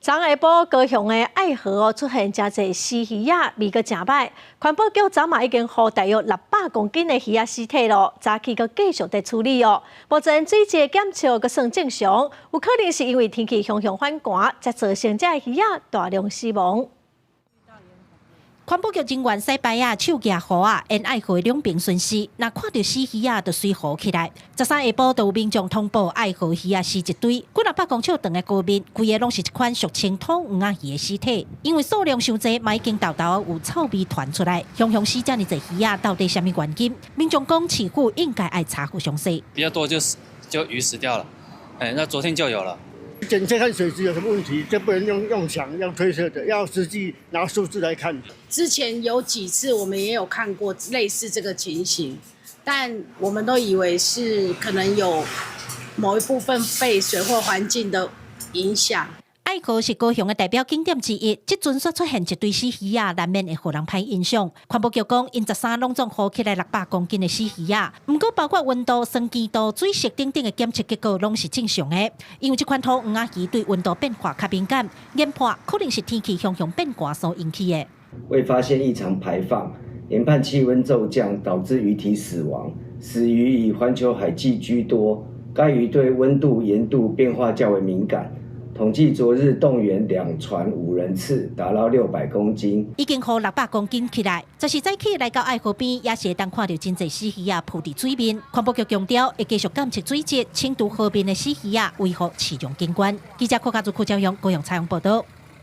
昨下晡高雄的愛河哦出現誠濟死魚仔，味閣誠䆀。環保局昨嘛已經捕大約600公斤的魚仔屍體囉，早起閣繼續佇處理哦。目前水質的檢測閣算正常，有可能是因為天氣雄雄反寒，才造成這魚仔大量死亡。環保局人員駛排仔，手舉壺仔，沿愛河兩邊巡視，若看著死魚仔，就隨捕起來。13下晡，就有民眾通報愛河魚仔死一堆，幾若百公尺長的河面，規个攏是這款俗稱土黃仔魚的屍體。因為數量傷濟，嘛已經沓沓有臭味傳出來。雄雄死遮爾濟魚仔，到底啥物原因？民眾講市府應該愛查予詳細。比較多就是就魚死掉了，哎，那昨天就有了。檢測看水質有什麼問題，這不能用想、用推測的，要實際拿數字來看。之前有幾次我們也有看過類似這個情形，但我們都以為是可能有某一部分廢水或環境的影響。愛河是高雄的代表景點之一，這陣煞出現一堆死魚仔，難免會予人歹印象。環保局講，𪜶13攏總捕起來600公斤的死魚仔，毋過包括溫度、酸鹼度、水色等等的檢測結果攏是正常的。因為這款土黃仔魚對溫度變化較敏感，研判可能是天氣雄雄變寒所引起的。未發現異常排放，研判氣溫驟降導致魚體死亡，死魚以環球海鯽居多，該魚對溫度、鹽度變化較為敏感。統計昨日動員兩船五人次，打撈600公斤。已經捕600公斤起來。14早起來到愛河邊，也是會當看著真濟死魚仔浮佇水面。環保局強調，會繼續監測水質，清除河面的死魚仔，維護市容景觀。記者柯家祖、柯昭勇高雄採訪報道。